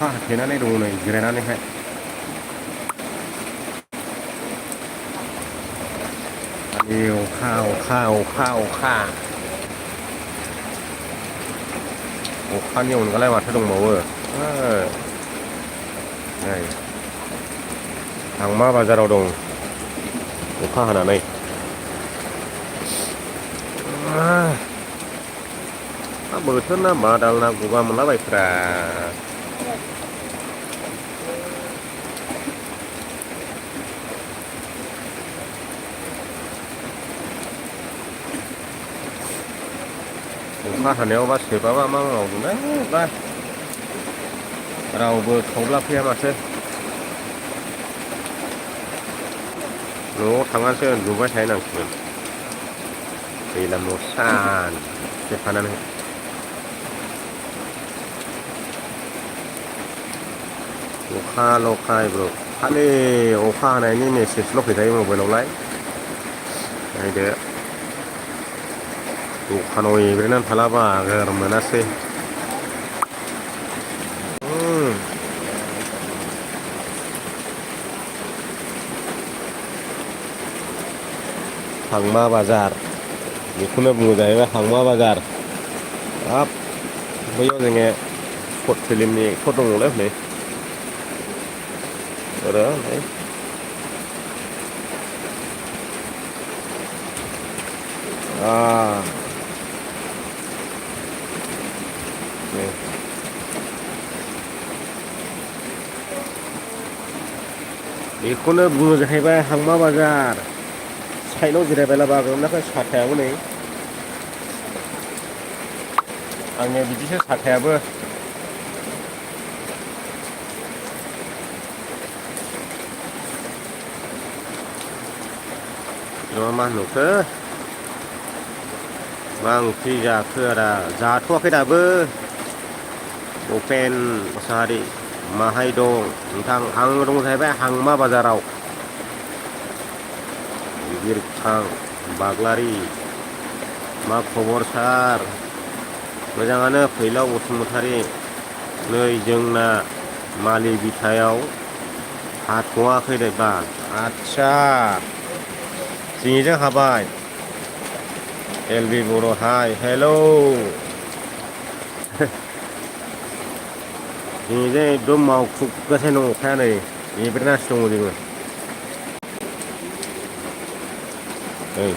हाथेनानै दङ नै जिरायनानैहाय अखा अखानि अनगालाय माथो दंबावो नै हांमा बाजाराव दं अखा हानानै बोथोर ना बादाल ना गगा मोनलाबायफ्रा अखा हानायावबा सोरबाबा मा मावदोंलै बा रावबो खावब्ला फैया माथो न'आव थांनासो उन्दुबाय थाहैनांसिगोन दैलां न' सानसे थानानै अखाल' खालि अखा हानायनि मेसेजल' फैखायो मबाइलावलाय नायदो दखानाव एब्रेनानै थाला बागोर मोनासै हांमा बाजार बेखौनो बुङो जाहैबाय हांमा बाजार हाब बैयाव जोङो सर्ट फिल्मनि एक्टर दङलै हनै नै बेखौनो बुङो जाहैबाय हांमा बाजार साइडआव जिरायबायला बागोमनाखै साथायाबो नै आंनिया बिदिसो साथायाबो मा होनखो मा ओंख्रि जाखो आदा जाथ'वाखै दाबो उपेन मोसाहारि माहाय दं नोंथां आं दं जाहैबाय हांमा बाजाराव बिरखां बाग्लारि मा खबर सार मोजाङानो फैलाव बसुमतारी नै जोंना मालि बिथायाव हाथ'वाखै दे बा आदसा जोंनिजों हाबाय एलबि बर' हाय हेलौ जोंनिजों एकदम मावख्रुबगासिनो दं अखाया नै एब्रेनासो दङ जोङो ओइ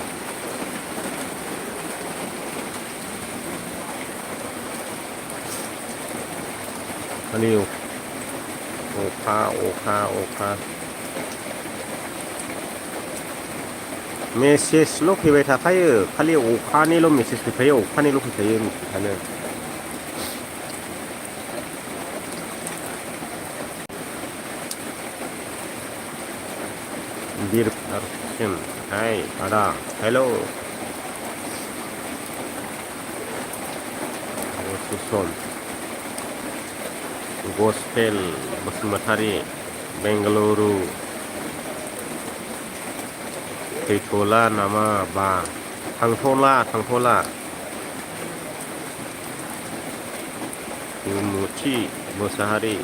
खालि अखा मेसेजल' फैबाय थाखायो खालि अखानिल' मेसेज फैखायो मेसेजानो बिरखांसिम हाय आदा हेलौ सम गसपेल बसुमतारी बेंगालुरु फैथ'ला नामा बा थांथ'ला मुथि मोसाहारि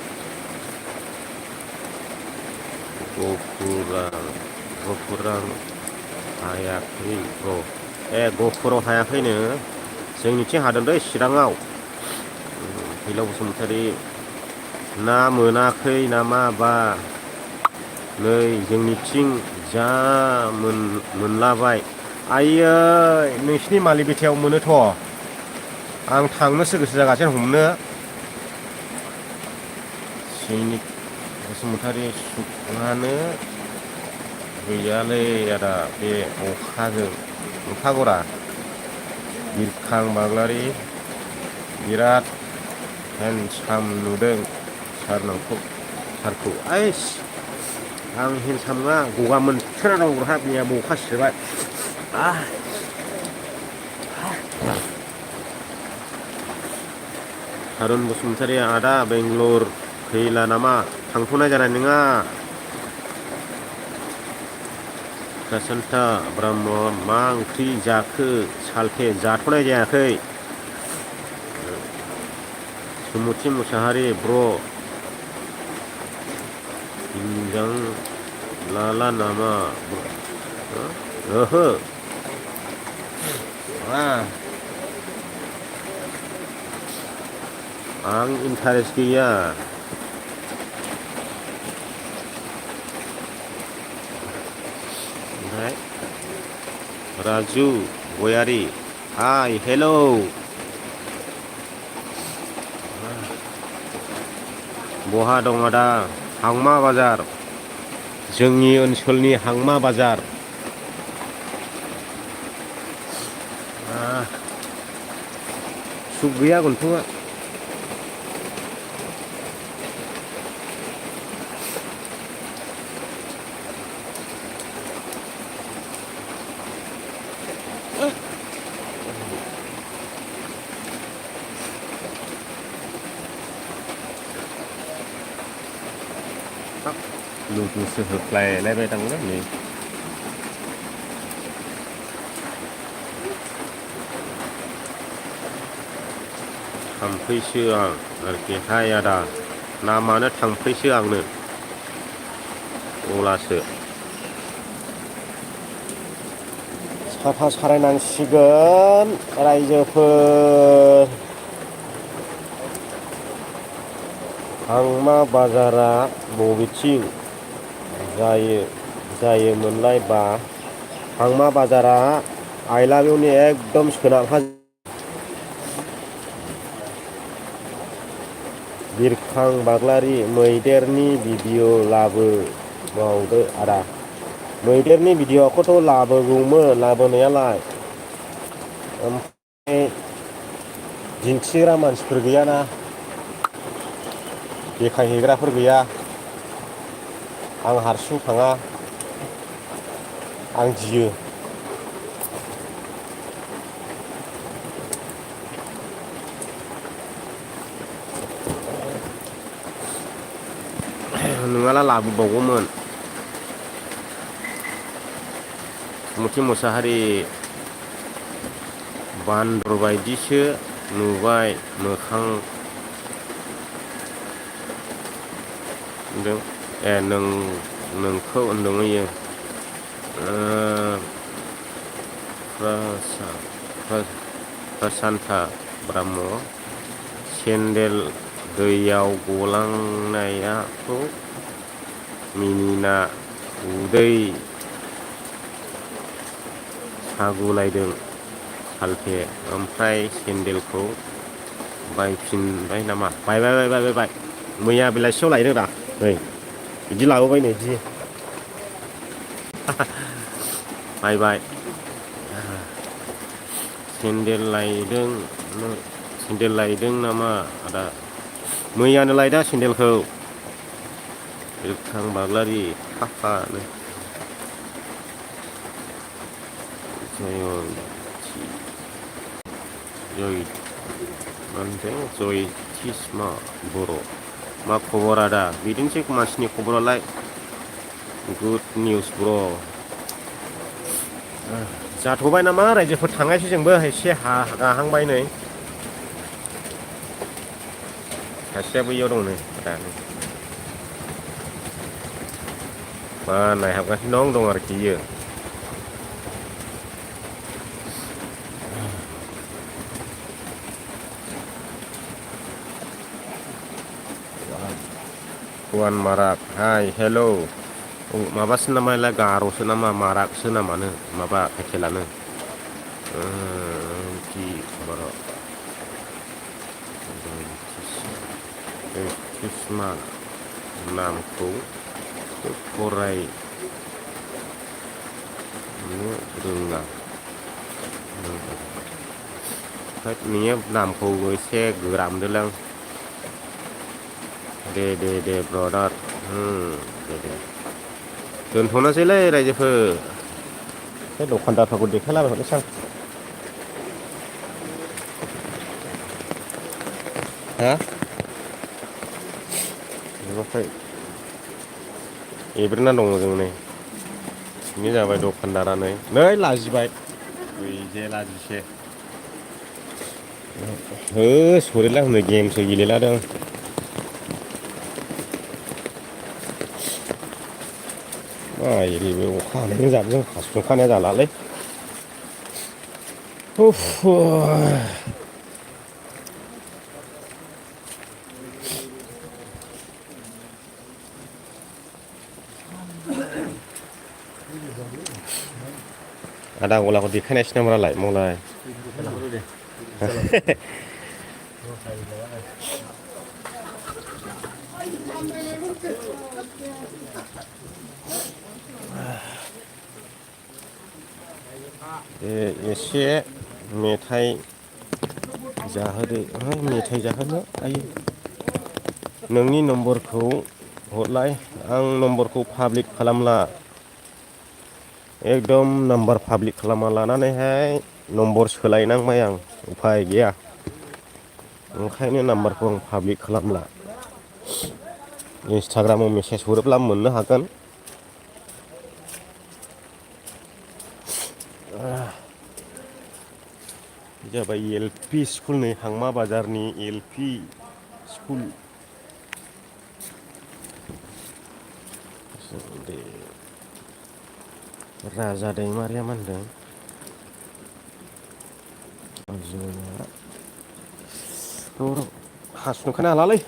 गफुरां हायाखै गफुराव हायाखैनो जोंनिथिं हादोंलै चिराङाव फैलाव बसुमतारी ना मोनाखै नामा बा नै जोंनिथिं जा मोनलाबाय आयै नोंसिनि मालि बिथायाव मोनोथ' आं थांनोसो गोसो जागासिनो हमनो सैनिक बसुमतारी सुखआनो गैयालै आदा बे अखाजों अखागरा बिरखां बाग्लारि बिराद हेन्डसाम नुदों सारखौ आइस आं हेन्डसाम नङा गगा मोनथेना दं रहा मैयाबो अखा सिबाय थारुन बसुमतारी आदा बेंगलर फैला नामा थांथ'नाय जानाय नङा प्रसान्ता ब्रह्म मा ओंख्रि जाखो सालथे जाथ'नाय जायाखै सुमुथि मुसाहारि ब्र doenjang lala nama wah आं इन्टारेस्ट गैया ओमफ्राय राजु गयारि हाय हेलौ बहा दं आदा हांमा बाजार जोंनि ओनसोलनि हांमा बाजार सुख गैया गन्थंआ लुदुसो होख्लायलायबाय दं नै थांफैसो आं आरोखि हाय आदा नामानो थांफैसो आंनो अब्लासो साफा सारायनांसिगोन रायजोफोर हांमा बाजारा बबेथिं जायोमोनलाय बा हांमा बाजारा आइलाबिउनि एकदम सोनाबहा बिरखां बाग्लारि मैदेरनि भिडिअ लाबोबावदो आदा मैदेरनि भिडिअखौथ' लाबोगौमोन लाबोनायालाय ओमफ्राय दिन्थिग्रा मानसिफोर गैयाना देखायहैग्राफोर गैया आं हारसिं थाङा आं गियो नङाला लाबोबावगौमोन मुथि मुसाहारि बान्दर बायदिसो नुबाय मोखां नोंखौ होनदोंयो प्रसान्ता ब्रह्म सेन्देल दैयाव गलांनायखौ मिनिना उदै सागुलायदों सालथे ओमफ्राय सेन्देलखौ बायफिनबाय नामा बाय मैया बेलासियाव लायदों दा नै बिदि लाबोबाय नै बिदि बाय सेन्देल लायदों नामा आदा मैयानो लायदा सेन्देलखौ बिरखां बाग्लारि थाफानो जयथिस्मा बर' मा खबर आदा बिदिनोसै मानसिनि खबरालाय गुड निउस ब्र' जाथ'बाय नामा रायजोफोर थांनायसै जोंबो एसे गाहांबाय नै सासेयाबो इयाव दं नै आदा मा नायहाबगासिनो दं आरोखि इयो Puan Marak, hai, hello. Mabasin nama lah garosin nama Marak sena mana, maba kecelana. Ki barak. Kisma namku korai. Ini dengar. Hết ní làm khô với xe gram được lắm de brother दोनथ'नोसैलै रायजोफोर बे दखानदारफोरखौ देखायलाबाय हरनोसै आं हा बेनिफ्राय एब्रेना दङ जों नै बिनि जाबाय दखानदारा नै लाजिबाय गैजे लाजिसे सरिला हनै गेमसो गेलेलादों ओरैबो अखा हानायजों जाबजों हास्ल'खानाया जालालै आदा गलाखौ देखायनायसै नामालाय मलाय एसे मेथाइ जाहोदो मेथाइ जाहोनो आयै नोंनि नम्बरखौ हरलाय आं नम्बरखौ पाब्लिक खालामला एकदम नाम्बार पाब्लिक खालामना लानानैहाय नम्बर सोलायनांबाय आं उफाय गैया ओंखायनो नाम्बारखौ आं पाब्लिक खालामला इन्सटाग्रामाव मेसेज हरोब्ला मोननो हागोन जाबाय एल-पि स्कुल नै हांमा बाजारनि एल-पि स्कुल दे राजा दैमारिया मा होनदों हासुनोखोनो हालालै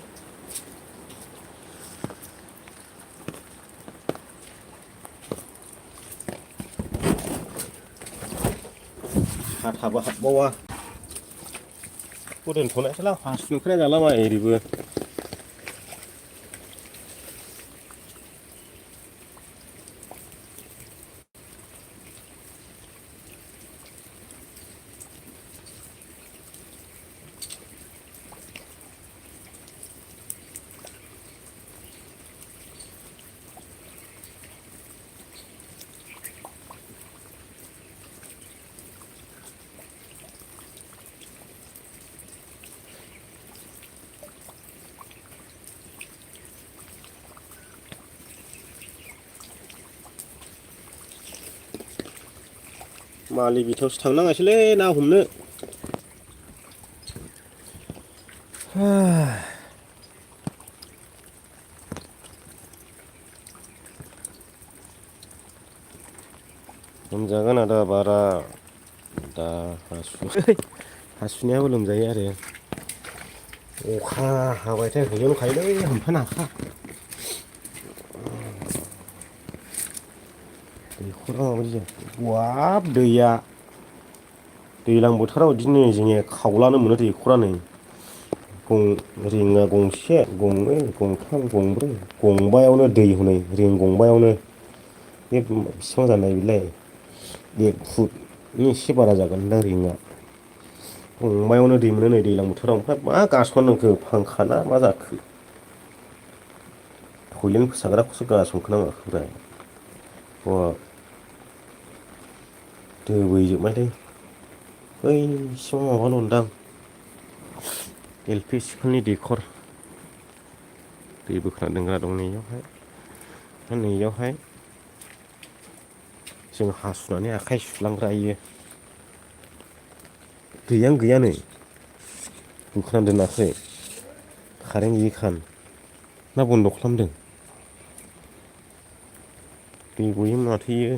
हाथाबो हाबबावा दोनथ'नायसैलां हासुनोखोनो जाला माइ ओरैबो मालि बिथायावसो थांनाङासैलै ना हमनो लोमजागोन आदा बारा दा हासुनायाबो लोमजायो आरो अखा हाबायथाय होजोबखायोलै हमथानो हाखा दैखरा माबायदि जाखो वाब दैया दैज्लां बोथोराव बिदिनो जोंनिया खावलानो मोनो दैखरानो रिङा गंसे गंनै गंथाम गंब्रै गंबायावनो दै हनै रिं गंबायावनो बे बेसेबां जानाय बेलाय 1 फुटनि एसे बारा जागोनदां रिंआ गंबायावनो दै मोनो नै दैज्लां बोथोराव ओमफ्राय मा गासोननो नांखो फांखाना मा जाखो टयलेट फोसाबग्राखौसो गासनखोना माखोब्रा दोबैजोबबायलै बैसिमाव माबाल' नोदां एल-पि स्कुलनि दैखर दै बोखोना दोनग्रा दं नैयावहाय नैयावहाय जों हासुनानै आखाइ सुलांग्रा इयो दैयानो गैया नै बोखोना दोनाखै कारेन्ट गैयिखान ना बन्द' खालामदों दै गयोमोन माथो इयो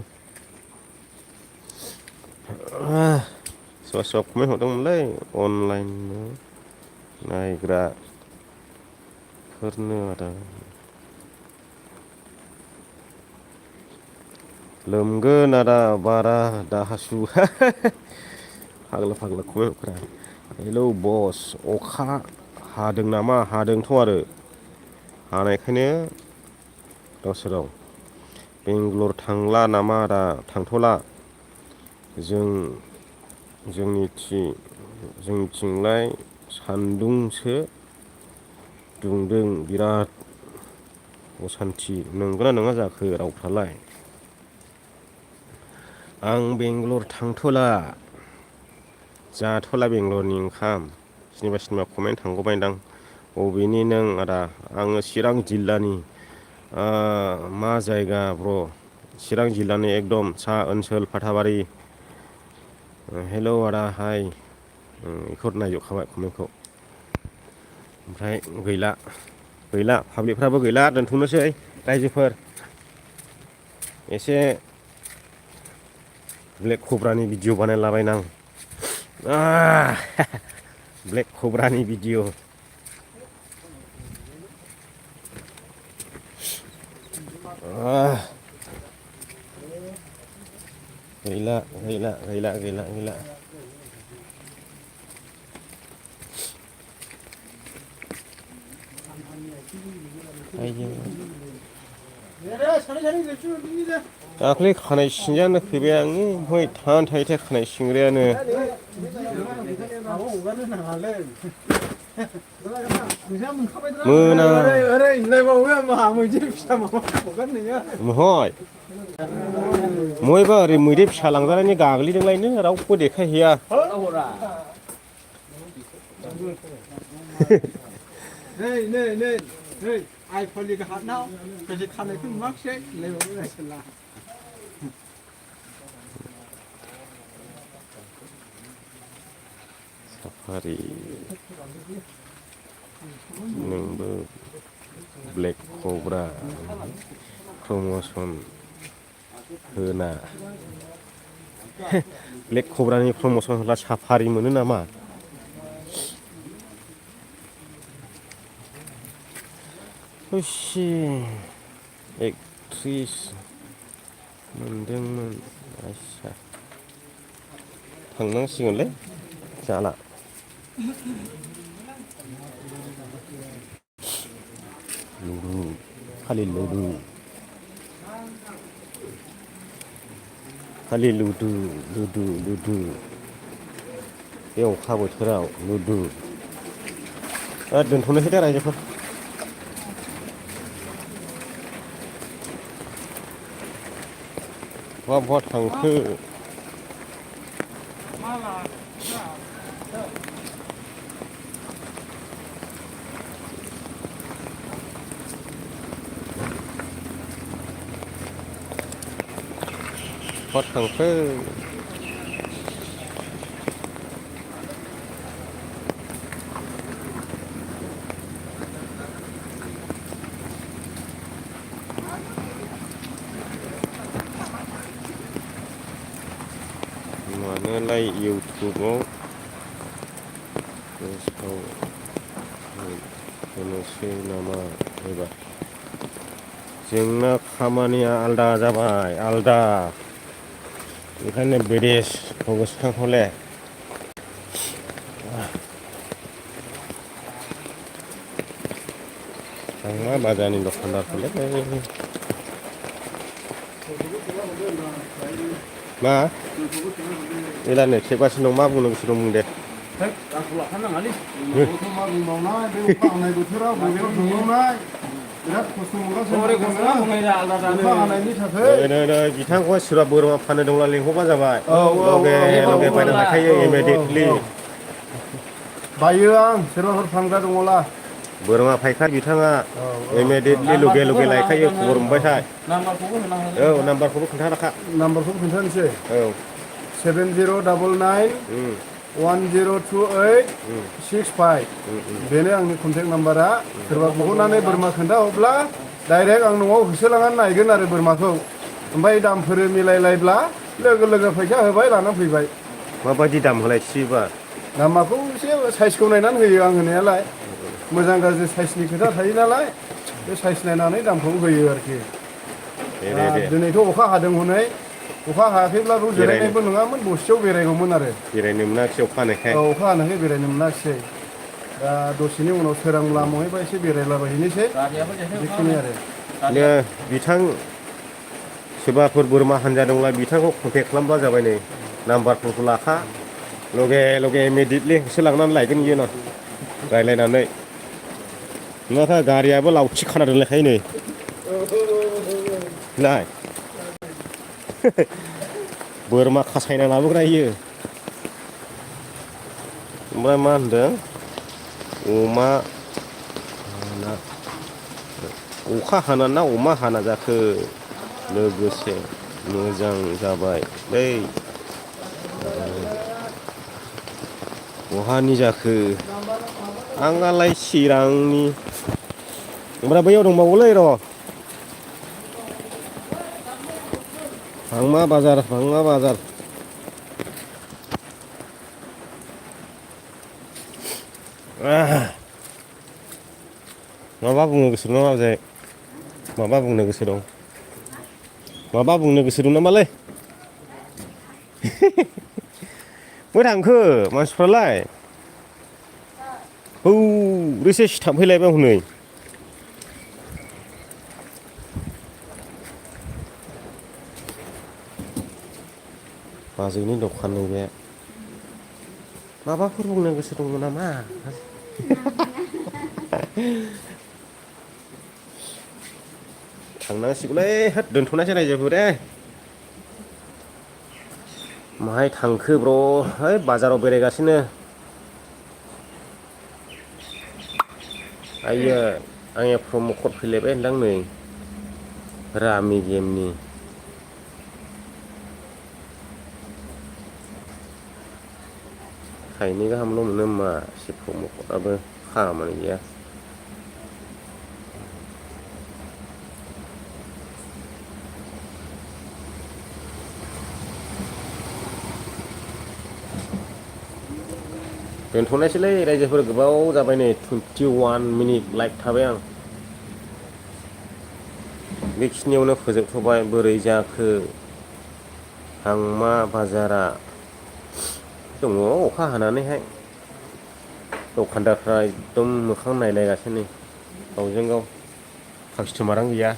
सोरबा सोरबा कमेन्ट हरदोंमोनलै अनलाइन नायग्राफोरनो आरो लोमगोन आदा बारा दा हासु फाग्ला फाग्ला कमेन्टफ्रा हेलौ बस अखा हादों नामा हादोंथ' आरो हानायखायनो गावसोराव बेंगलर थांला नामा आदा थांथ'ला जोंनिथिंलाय सान्दुंसो दुंदों बिराद असान्थि नंगौना नङा जाखो रावफ्रालाय आं बेंगलर थांथ'ला जाथ'ला बेंगलरनि ओंखाम सोरनिबा सोरनिबा कमेन्ट थांगौबायदां बबेनि नों आदा आङो चिरां जिल्लानि मा जायगा ब्र' चिरां जिल्लानि एकदम सा ओनसोल फाथाबारि हेलौ आदा हाय बेखौ नायजोबखाबाय कमेन्टखौ ओमफ्राय गैला पाब्लिकफ्राबो गैला दोनथ'नोसै रायजोफोर एसे ब्लेक कब्रानि भिडिअ बानायलाबायनां ब्लेक कब्रानि भिडिअ गैला गैला गैला गैला गैला दाख्लै खानाय सिनजानो फैबाय आङो ओमफ्राय थानानै थायोथाय खानाय सिनग्रायानो मोना महय मयबा ओरै मैदेर फिसा लांजानायनि गाग्लिदोंलायनो रावबो देखायहैया आइफोरनि हाथनाव बेसे खानायखौ नुवाखिसै लेबावलायसोला साफारि नोंबो ब्लेक कब्रा प्रमसन होना ब्लेक कब्रानि प्रमसन होला साफारि मोनो नामा खुसि एक्ट्रिस मोनदोंमोन आस्सा थांनांसिगोनलै जाला लुदु खालि लुदु खालि लुदु लुदु लुदु बे अखा बोथोराव लुदु दोनथ'नोसै दे रायजोफोर बहा थांखो बहा थांखो मानोलाय इउटुबाव होनोसै नामा एबार जोंना खामानिया आलदा जाबाय आलदा बेखायनो बेदेसखौ गोसोखांहले थांला बाजारनि दखानदारखौलै मा एलानो खेबगासिनो दं मा बुंनो गोसो दं बुं दे बिथांखौहाय सोरबा बोरमा फाननो दंब्ला लिंहरबा जाबाय लगे लगे बायना लाखायो इमिडियेटलि बायो आं सोरबाफोर फानग्रा दङला बोरमा फायखार बिथाङा इमिडियेटलि लगे लगे लायखायो खबर मोनबाय थाय औ नाम्बारखौबो खोन्थाखाखा नाम्बारखौ खोन्थानोसै औ 7099102865 बेनो आंनि कन्टेक्ट नाम्बारा सोरबा बहननानै बोरमा खोन्थाहरब्ला डाइरेक्ट आं न'आव होसोलांनानै नायगोन आरो बोरमाखौ ओमफ्राय दामफोर मिलायलायब्ला लोगो लोगो फैसा होबाय लानानै फैबाय माबायदि दाम होलायसिबा दामाखौ एसे साइजखौ नायनानै होयो आं होनायालाय मोजां गाज्रि साइजनि खोथा थायो नालाय बे साइज नायनानै दामखौ होयो आरोखि दिनैथ' अखा हादों हनै अखा हायाखैब्लाबो जिरायनायबो नङामोन दसेयाव बेरायगौमोन आरो बेरायनो मोनाखिसै अखा हानायखाय अखा हानायखाय बेरायनो मोनाखिसै दा दसेनि उनाव सोरांब्ला महायबा एसे बेरायलाबायहैनोसै बेखिनि आरो बिथां सोरबाफोर बोरमा हानजा दंब्ला बिथांखौ कन्टेक्ट खालामब्ला जाबाय नै नाम्बारफोरखौ लाखा लगे लगे इमिडियेटलि होसोलांनानै लायगोन बियो ना रायज्लायनानै नङाथा गारियाबो लावथि खाना दोनलायखायो नै लाय बोरमा खासायना लाबोग्रा इयो ओमफ्राय मा होनदों अमा अखा हाना ना अमा हाना जाखो लोगोसे मोजां जाबाय दै बहानि जाखो आंनालाय चिरांनि ओमफ्राय बैयाव दंबावोलै र' भांमा बाजार माबा बुंनो गोसो दं नामा जाय माबा बुंनो गोसो दं माबा बुंनो गोसो दं नामालै बहाय थांखो मानसिफ्रालाय हौरैसो सिथाबहैलायबाय हनै बाजैनि दखान नैबे माबाफोर बुंनो गोसो दंमोन नामा थांनांसिगौलै होद दोनथ'नायसै रायजोफोर दे माहाय थांखो ब्र' है बाजाराव बेरायगासिनो आइयो आंनिया प्रम' कड फैलायबाय होनदां नै रामि गेमनि थाइनै गाहामल' मोनो मा एसे प्रम' कडाबो खामानि गैया दोनथ'नायसैलै रायजोफोर गोबाव जाबाय नै 21 मिनिट लाइक थाबाय आं बेखिनियावनो फोजोबथ'बाय बोरै जाखो भांमा बाजारा दङ अखा हानानैहाय दखानदारफ्रा एकदम मोखां नायलायगासिनो गावजों गाव कास्टमारानो गैया